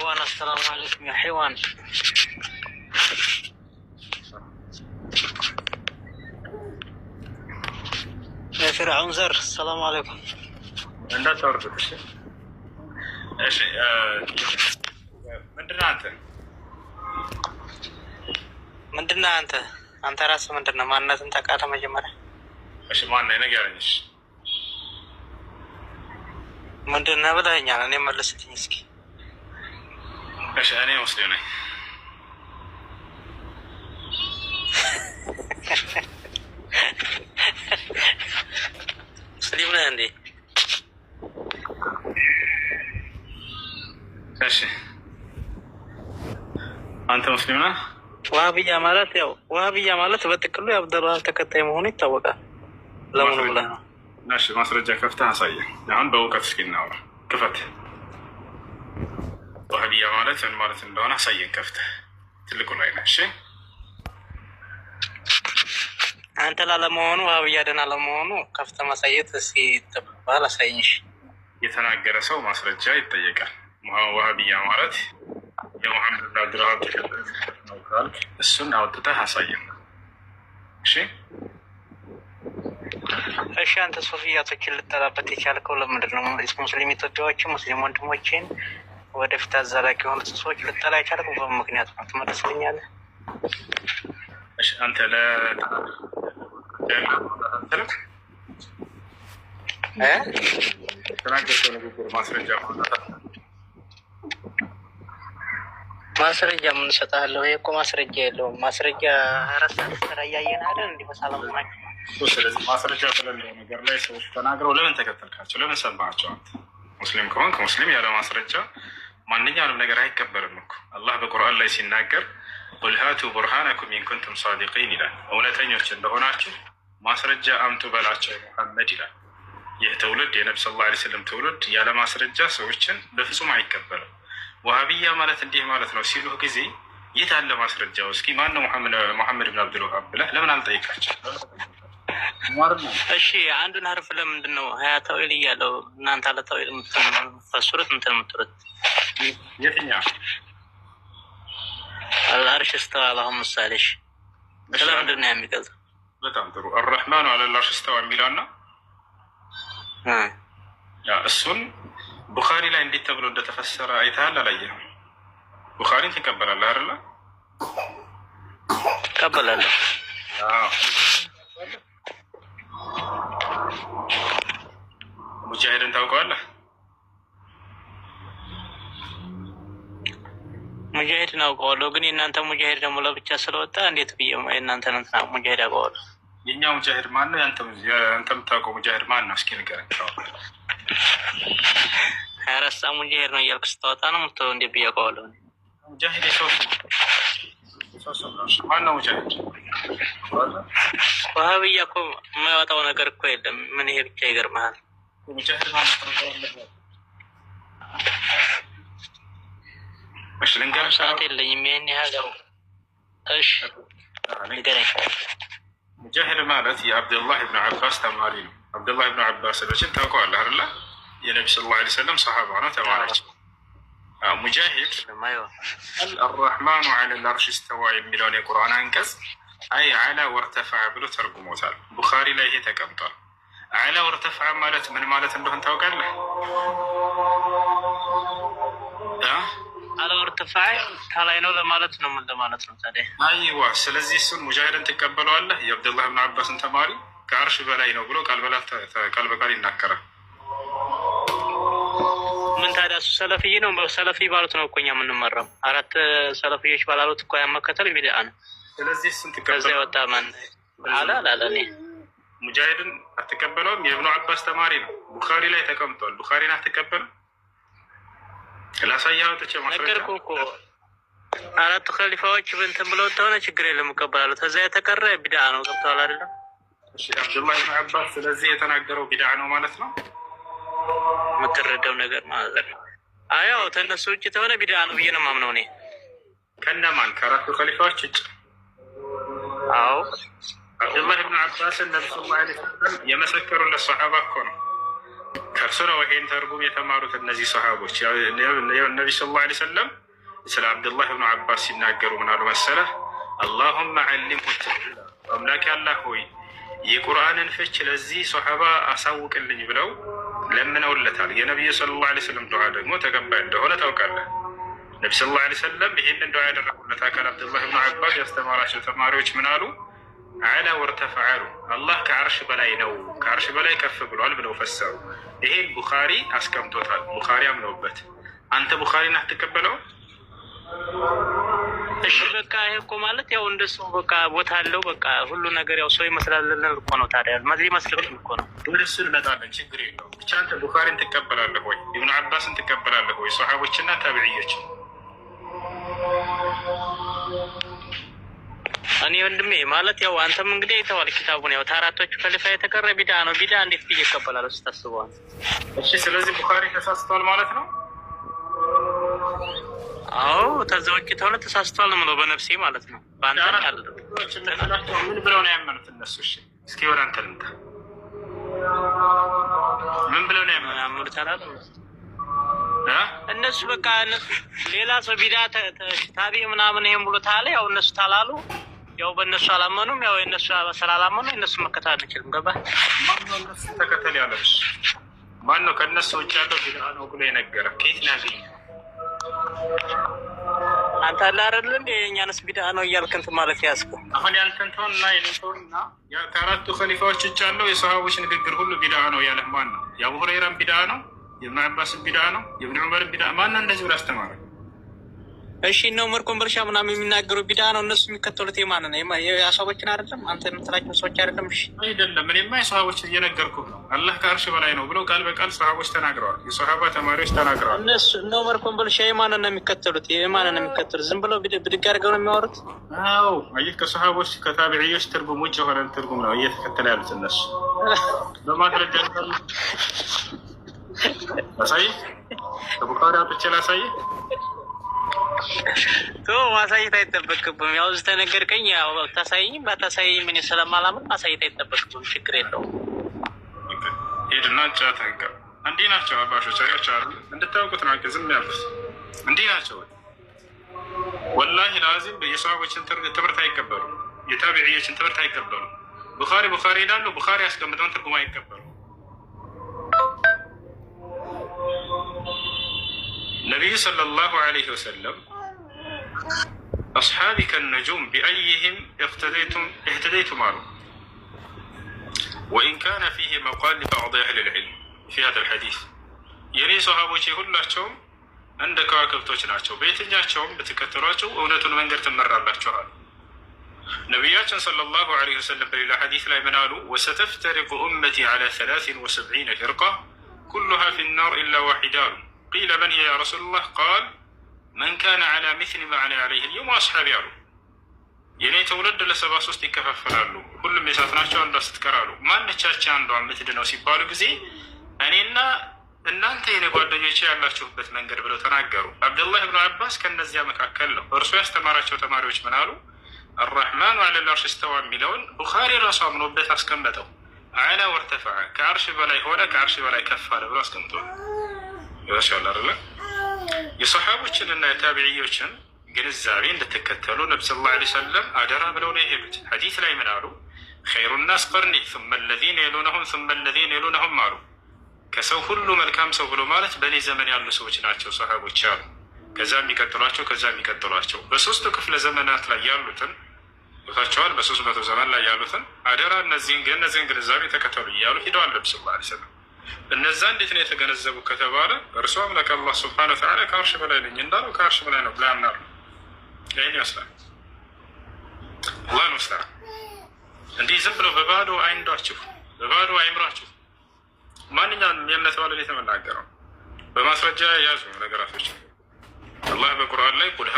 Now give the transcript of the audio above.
حيوان السلام عليكم يا حيوان። የፊርዓውን ዘር السلام عليكم። እንዳታወርዱት። እሺ፣ እሺ። ምንድን ነህ አንተ? ምንድን ነህ አንተ? አንተ ራስህ ምንድን ነህ? ማንነትን ታውቃለህ መጀመሪያ? እሺ፣ ማነህ? ንገረኝ። እሺ፣ ምንድን ነህ ብለኸኛል። እኔ መልስልኝ እስኪ። እሺ፣ እኔ ሙስሊም ነኝ። ሙስሊም ነህ እንዴ? እሺ፣ አንተ ሙስሊም ነህ? ዋህብያ ማለት ያው ዋህብያ ማለት በጥቅሉ የአብደልዋሃብ ተከታይ መሆኑ ይታወቃል። ለምኑ ብለህ ነው? እሺ፣ ማስረጃ ከፍተህ አሳየን። አሁን በእውቀት እስኪ እናውራ። ክፈት። ዋህብያ ማለት ምን ማለት እንደሆነ አሳየን ከፍተህ። ትልቁ ላይ ነህ። እሺ፣ አንተ ላለመሆኑ ዋህብያ ደህና ለመሆኑ ከፍተህ ማሳየት እስኪ ይጠበቅብሃል። አሳየኝ። የተናገረ ሰው ማስረጃ ይጠየቃል። ዋህብያ ማለት የሙሐመድ ብን አብዱልዋሃብ ተከታይ ነው ካልክ እሱን አውጥተህ አሳየን። እሺ፣ እሺ፣ አንተ ሶፊያቶችን ልጠላበት የቻልከው ለምንድን ነው? ሙስሊም ኢትዮጵያዎችን፣ ሙስሊም ወንድሞችን፣ ወደፊት አዛላቂ የሆኑትን ሰዎች ልጠላ የቻልከው በምን ምክንያት ነው? ትመልስልኛለህ? እሺ፣ አንተ እ ለተናገርከው ንግግር ማስረጃ ማውጣት ማስረጃ ምን እሰጥሃለሁ? ይሄ እኮ ማስረጃ የለውም። ማስረጃ 24 ሰዓት ስራ እያየን አይደል? እንዲህ በሰላም ናቸው። ስለዚህ ማስረጃ በሌለው ነገር ላይ ሰዎች ተናግረው ለምን ተከተልካቸው? ለምን ሰማሃቸው? አንተ ሙስሊም ከሆንክ ሙስሊም ያለ ማስረጃ ማንኛውንም ነገር አይቀበልም እኮ። አላህ በቁርአን ላይ ሲናገር قل هاتوا برهانكم إن كنتم صادقين ይላል። እውነተኞች እንደሆናችሁ ማስረጃ አምጡ በላቸው ሙሐመድ ይላል። ይህ ትውልድ የነብ صلى الله عليه وسلم ትውልድ ያለ ማስረጃ ሰዎችን በፍጹም አይቀበልም። ዋሃብያ ማለት እንዲህ ማለት ነው ሲሉህ ጊዜ የት አለ ማስረጃው? እስኪ ማነው ሙሐመድ ብን አብዱልዋሃብ ብለህ ለምን አልጠይቃቸው? እሺ፣ አንዱን ሀርፍ ለምንድን ነው ሀያ ተዊል እያለው እናንተ አለ ተዊል የምትፈስሩት እንትን የምትሉት? የትኛው? العرش استوى አሁን ምሳሌ እሺ፣ ስለምንድን ነው የሚገልጸው? በጣም ጥሩ። الرحمن على العرش استوى የሚለውና እሱን ቡኻሪ ላይ እንዴት ተብሎ እንደተፈሰረ አይተሃል? አላየህም? ቡኻሪን ትቀበላለህ አይደለ? እቀበላለሁ። ሙጃሂድን ታውቀዋለህ? ሙጃሂድን አውቀዋለሁ፣ ግን የእናንተ ሙጃሂድ ደግሞ ለብቻ ስለወጣ እንዴት ብዬ የእናንተን እንትና ሙጃሂድ አውቀዋለሁ? የእኛ ሙጃሂድ ማን ነው? አንተ የምታውቀው ሙጃሂድ ማን ነው? እስኪ ንገረኝ። 24 ሰዓት ሙጃሂድ ነው እያልክ ስታወጣ ነው የምትለው። እንዴት ብዬ አውቀዋለሁ? ሙጃሂድ የሰው ስም ነው። ማን ነው ሙጃሂድ? ዋሃብያ እኮ የማይወጣው ነገር እኮ የለም። ምን ይሄ ብቻ ይገርመሃል። ሙጃሂድ ማን ነው? እሺ፣ ልንገርህ። ሰዓት የለኝም ይህን ያህል ያው። እሺ፣ ንገረኝ። ሙጃሂድ ማለት የአብዱላህ ብን ዓባስ ተማሪ ነው። አብዱላህ ብን ዓባስ መቼም ታውቀዋለህ አይደለ? የነቢ صلى الله عليه وسلم ሰሓባ ነው፣ ተማሪያቸው። ሙጃሂድ الرحمن على العرش استوى የሚለውን የቁርአን አንቀጽ أي علا وارتفع ብሎ ተርጉሞታል። ቡኻሪ ላይ ይሄ ተቀምጧል። علا وارتفع ማለት ምን ማለት እንደሆን ታውቃለህ? علا وارتفع ከላይ ነው ለማለት ነው። ምን ለማለት ነው ታዲያ? أيوه። ስለዚህ እሱን ሙጃሂድን ትቀበለዋለህ? የአብዱላህ ብን ዓባስን ተማሪ ከአርሽ በላይ ነው ብሎ ቃል በቃል ይናገራል። ምን ታዲያ እሱ ሰለፍይ ነው። ሰለፊ ባሉት ነው እኮ እኛ የምንመራው። አራት ሰለፍዮች ባላሉት እኮ ያመከተል ቢድዓ ነው። ስለዚህ እሱን ከዛ ትቀበለዋለህ? የወጣ ማን አለ አላለ እኔ ሙጃሂድን አትቀበለውም? የእብኑ ዓባስ ተማሪ ነው። ቡኻሪ ላይ ተቀምጧል። ቡኻሪን አትቀበልም? ላሳየህ አውጥቼ ማስረጃ። ነገርኩህ እኮ አራቱ ከሊፋዎች እንትን ብለው ተሆነ ችግር የለም እቀበላለሁ። ከዛ የተቀረ ቢድዓ ነው። ገብተዋል አይደለም? እሺ፣ አብዱላህ ብን ዓባስ ስለዚህ የተናገረው ቢድዓ ነው ማለት ነው። የምትረዳው ነገር ማለት ነው። አያው ተነሱ ውጭ ተሆነ ቢድዓ ነው ብዬ ነው የማምነው እኔ። ከነማን? ከአራቱ ከሊፋዎች ውጭ? አዎ። አብዱላህ ብን ዓባስን ነቢ صلى الله عليه وسلم የመሰከሩለት ሰሓባ እኮ ነው። ከእርሱ ነው ይሄን ተርጉም የተማሩት እነዚህ ሰሃቦች። ነቢ صلى الله عليه وسلم ስለ አብዱላህ ብኑ አባስ ሲናገሩ ምን አሉ መሰለህ? اللهم علمه التأويل፣ አምላኬ አላህ ሆይ የቁርአንን ፍች ለዚህ ሰሓባ አሳውቅልኝ ብለው ለምነውለታል። የነቢዩ صلى الله عليه وسلم ዱዓ ደግሞ ተቀባይ እንደሆነ ታውቃለህ። ነቢ صلى الله عليه وسلم ይህንን ዱዓ ያደረጉለት አካል አብዱላህ ብኑ አባስ ያስተማራቸው ተማሪዎች ምን አሉ? علا وارتفع አሉ። አላህ ከዓርሽ በላይ ነው፣ ከዓርሽ በላይ ከፍ ብሏል ብለው ፈሰሩ። ይሄን ቡኻሪ አስቀምጦታል። ቡኻሪ አምነውበት። አንተ ቡኻሪን አትቀበለው? እሺ በቃ ይሄ እኮ ማለት ያው እንደ ሰው በቃ ቦታ አለው፣ በቃ ሁሉ ነገር ያው ሰው ይመስላልን እኮ ነው። ታዲያ ሊመስልብን እኮ ነው። ወደ እሱ እንመጣለን፣ ችግር የለውም። ብቻ አንተ ቡኻሪን ትቀበላለህ ወይ? ኢብኑ አባስን ትቀበላለህ ወይ? ሰሓቦችና ታቢዕዮችን። እኔ ወንድሜ ማለት ያው አንተም እንግዲህ አይተዋል ኪታቡን። ያው ታራቶቹ ከሊፋ የተቀረ ቢዳ ነው። ቢዳ እንዴት ብዬ እቀበላለሁ ስታስበዋል? እሺ፣ ስለዚህ ቡኻሪ ተሳስቷል ማለት ነው። አዎ ከዛ ውጭ ተሆነ ተሳስቷል ነው የምለው በነፍሴ ማለት ነው። በአንተ አለ ምን ብለው ነው ያመኑት እነሱ? እሺ እስኪ ወደ አንተ ልምጣ። ምን ብለው ነው ያመኑት? ያመኑት አላለም እነሱ በቃ እነሱ ሌላ ሰው ቢዳ ታቢ ምናምን ይሄን ብሎ ታለ ያው እነሱ ታላሉ ያው በእነሱ አላመኑም። ያው የእነሱ ስላላመኑ የእነሱ መከተል አንችልም። ገባ ማነው እነሱ ተከተል ያለው? ማነው ከእነሱ ውጭ ያለው ቢድዓ ነው ብሎ የነገረ? ከየት ነው ያገኘው? አንተ አለ አይደል እንደ የእኛንስ ቢድዓ ነው እያልክ እንትን ማለት ያዝከው። አሁን ያንተን ተውና የእኔን ተውና ከአራቱ ከሊፋዎች ውጭ ያለው የሰሃቦች ንግግር ሁሉ ቢድዓ ነው ያለህ ማን ነው? የአቡ ሁረይራን ቢድዓ ነው? የእብኑ አባስን ቢድዓ ነው? የእብኑ ዑመርን ቢድዓ ማን ነው እንደዚህ ብሎ አስተማረ? እሺ እነ ዑመር ኮምቦልቻ ምናምን የሚናገሩ ቢድዓ ነው። እነሱ የሚከተሉት የማንን ነው? የሰሃቦችን አይደለም? አንተ የምትላቸው ሰዎች አይደለም? እሺ አይደለም። እኔማ የሰሃቦች እየነገርኩህ ነው። አላህ ከአርሽ በላይ ነው ብለው ቃል በቃል ሰሃቦች ተናግረዋል። የሰሃባ ተማሪዎች ተናግረዋል። እነሱ እነ ዑመር ኮምቦልቻ የማንን ነው የሚከተሉት? የማንን ነው የሚከተሉት? ዝም ብለው ብድግ አድርገው ነው የሚያወሩት? አዎ አየህ፣ ከሰሃቦች ከታቢዕዮች ትርጉም ውጭ የሆነን ትርጉም ነው እየተከተለ ያሉት እነሱ። በማስረጃ ላሳይህ፣ ከቡኻሪ አውጥቼ ላሳይህ። ቶ ማሳየት አይጠበቅብም። ያው እዚህ ተነገርከኝ፣ ያው ታሳይኝም ባታሳይኝም እኔ ስለማላምን ማሳየት አይጠበቅብም። ችግር የለውም። ሄድና ጫት ህጋ እንዲህ ናቸው አባሾች አያቸው አሉ። እንድታውቁት ነው ዝም ያልኩት። እንዲህ ናቸው ወላሂ ላዚም የሰሃቦችን ትምህርት አይቀበሉ፣ የታቢዕዮችን ትምህርት አይቀበሉ። ቡኻሪ ቡኻሪ ይላሉ፣ ቡኻሪ ያስቀምጠውን ትርጉም አይቀበሉ። ነቢዩ صلى الله عليه وسلم أصحابي كالنجوم بأيهم اهتديتم አሉ። وإن كان فيه مقال لبعض أهل العلم في هذا الحديث። የእኔ ሰሃቦቼ ሁላቸውም እንደ ከዋክብቶች ናቸው፣ በየትኛቸውም ብትከተሏቸው እውነቱን መንገድ ትመራላችኋል። ነቢያችን صلى الله عليه وسلم በሌላ ሐዲስ ላይ ምን አሉ? وستفترق أمتي على 73 فرقة كلها في النار إلا واحدة አሉ። قيل من هي يا رسول الله قال من كان على مثل ما أنا عليه اليوم وأصحابي አሉ። የእኔ ትውልድ ለ73 ይከፋፈላሉ፣ ሁሉም የእሳት ናቸው አንዷ ስትቀር አሉ። ማነቻች አንዷ የምትድነው ሲባሉ ጊዜ እኔና እናንተ የኔ ጓደኞቼ ያላችሁበት መንገድ ብለው ተናገሩ። አብዱላህ ብኑ አባስ ከእነዚያ መካከል ነው። እርሱ ያስተማራቸው ተማሪዎች ምን አሉ? الرحمن على العرش استوى የሚለውን ቡኻሪ ራሱ አምኖበት አስቀመጠው። علا وارتفع ከአርሽ በላይ ሆነ፣ ከአርሽ በላይ ከፍ አለ ብሎ አስቀምጧል። ይወሻል አይደለ? የሰሓቦችን እና የታቢዕዮችን ግንዛቤ እንድትከተሉ ነቢ صلى الله عليه وسلم አደራ ብለው ነው የሄዱት። ሐዲስ ላይ ምን አሉ? خير الناس قرني ثم الذين يلونهم ثم الذين يلونهم አሉ። ከሰው ሁሉ መልካም ሰው ብሎ ማለት በእኔ ዘመን ያሉ ሰዎች ናቸው ሰሓቦች አሉ። ከዛ የሚቀጥሏቸው ከዛ የሚቀጥሏቸው በሶስቱ ክፍለ ዘመናት ላይ ያሉትን ቦታቸዋል። በ300 ዘመን ላይ ያሉትን አደራ እነዚህን ግንዛቤ ተከተሉ እያሉ ሂደዋል ነቢ صلى الله عليه وسلم። እነዛ እንዴት ነው የተገነዘቡ ከተባለ እርሱ አምላክ አላህ سبحانه وتعالى ከአርሽ በላይ ነኝ እንዳለው ከአርሽ በላይ ነው ብላ ያምናሉ። ይህን ይመስላል። አላህ ይመስላል። እንዲህ ዝም ብሎ በባዶ አይንዷችሁ፣ በባዶ አይምራችሁ። ማንኛውም የእምነት ባለቤት የምናገረው በማስረጃ የያዙ ነገራቶች አላህ በቁርአን ላይ ቁል